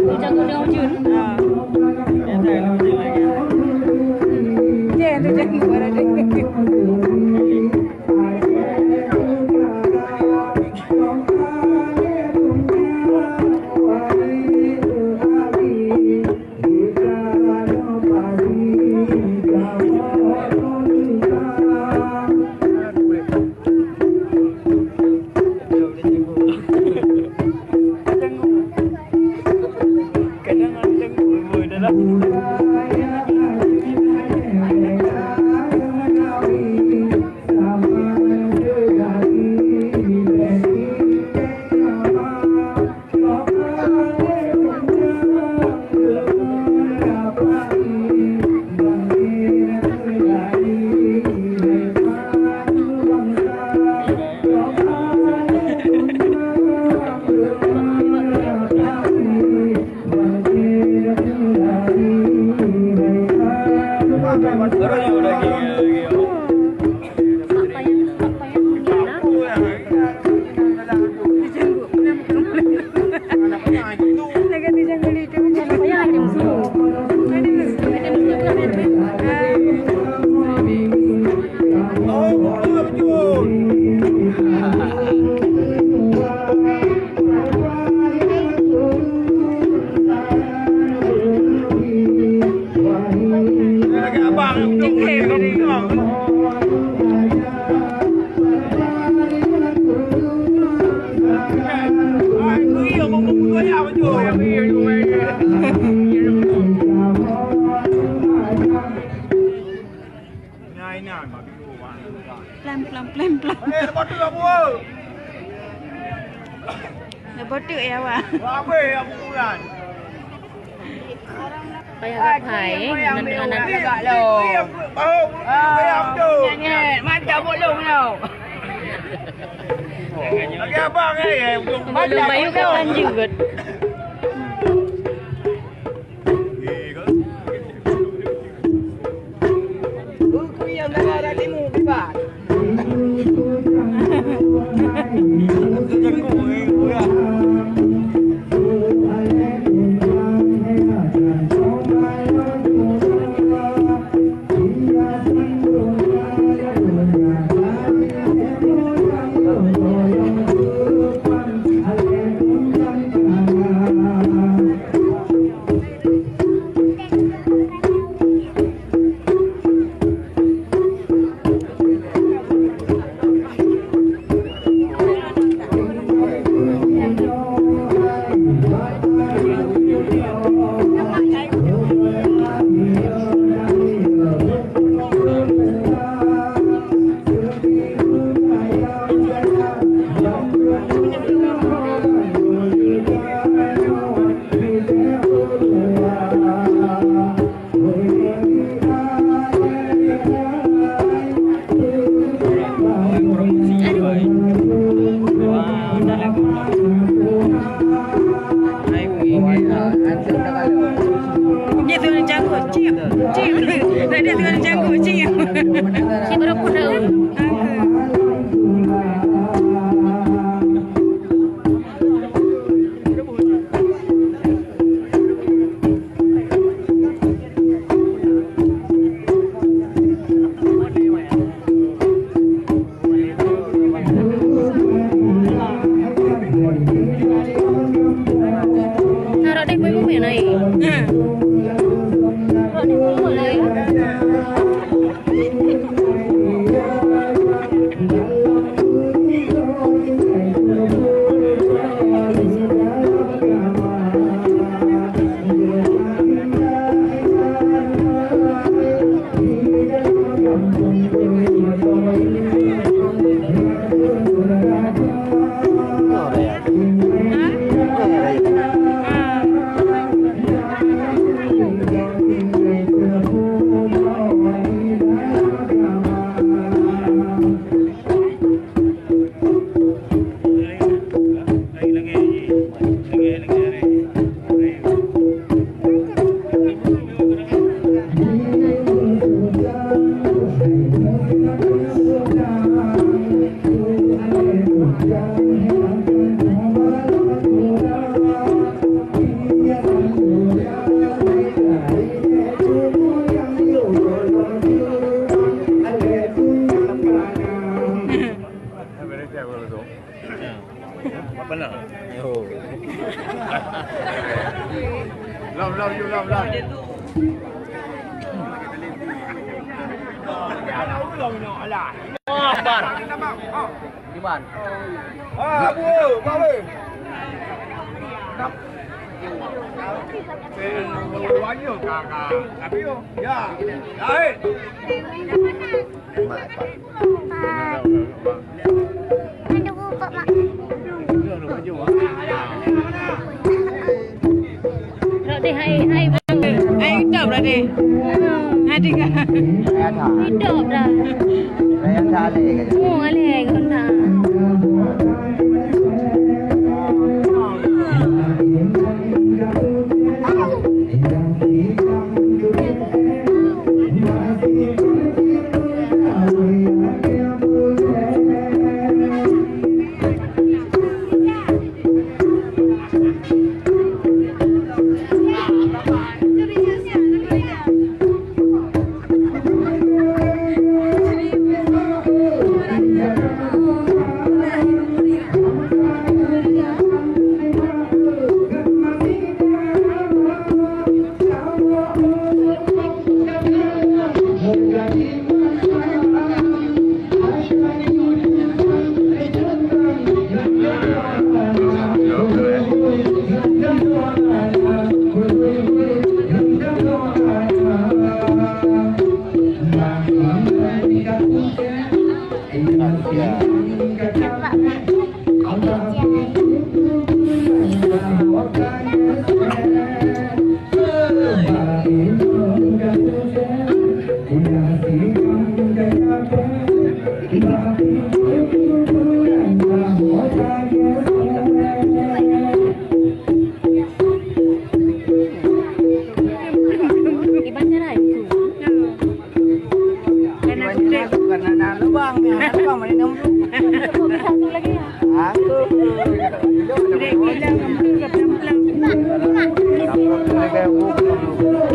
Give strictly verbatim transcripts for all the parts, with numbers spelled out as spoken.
Tujang geuh deungon ujeuen. Ha. Jeh, tujang geuh baru deh. Plan, plan, plan, plan. Eh, lepas tu apa? Lepas tu ya, Wan. Buat apa ya, bukan? Payah gak hai, eh, nan, nan, nan. Mantap, bolong tau. Lagi abang, eh, eh, belum. Belum bayu kapan juga. Buku yang negara timu, bukan. Dia tu orang jago, cium, cium. Nak dia tu orang jago, cium. Si baru pun tahu. Taruh deh, boy, boy, naik. Taruh deh, boy, boy, naik. Love, love you, love, love. Iman. Ah, bu, bawe. Ya. Lain. Mak, Pak. Mak. Aduh, Pak, Mak. Rot deh, hai, hai, bang. Hai, hidup rot deh. Hai, tiga. Hidup dah. Oh, aleh, guna. Iban cara itu. Karena ada lubang, ada lubang, mana nemu? Bisa tu lagi ya? Aku. Dia bilang, "Ambil ke pelan-pelan."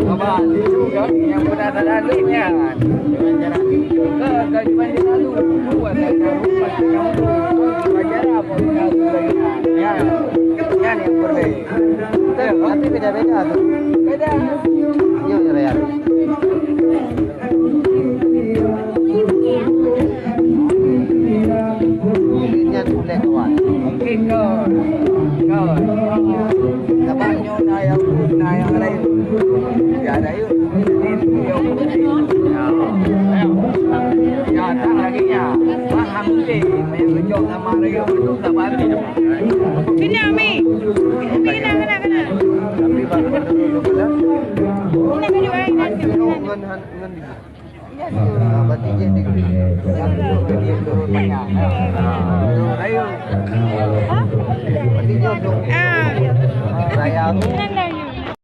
Abang, itu kan yang pernah ada lalu ya. Ke, ke, di mana lalu? Buat saya tahu, buat saya tahu. Belajar apa? Ya. Yang perlu. Tapi beda-beda tu. Beda. Nyoe ya, ya. Mungkin nyan uleh kawan. Mungkin ke, ke. Sebab nyoe na yang, na yang lain. Ya, ada yuk. Ya, datang lagi ya. Paham mungkin. Yang kejok sama lagi. Itu tak bagus. Kena, Mi. Mi, kena, kena, kena. Kena, kena, kena. Kena, kena, kena. Kena, kena, kena. Kena, kena.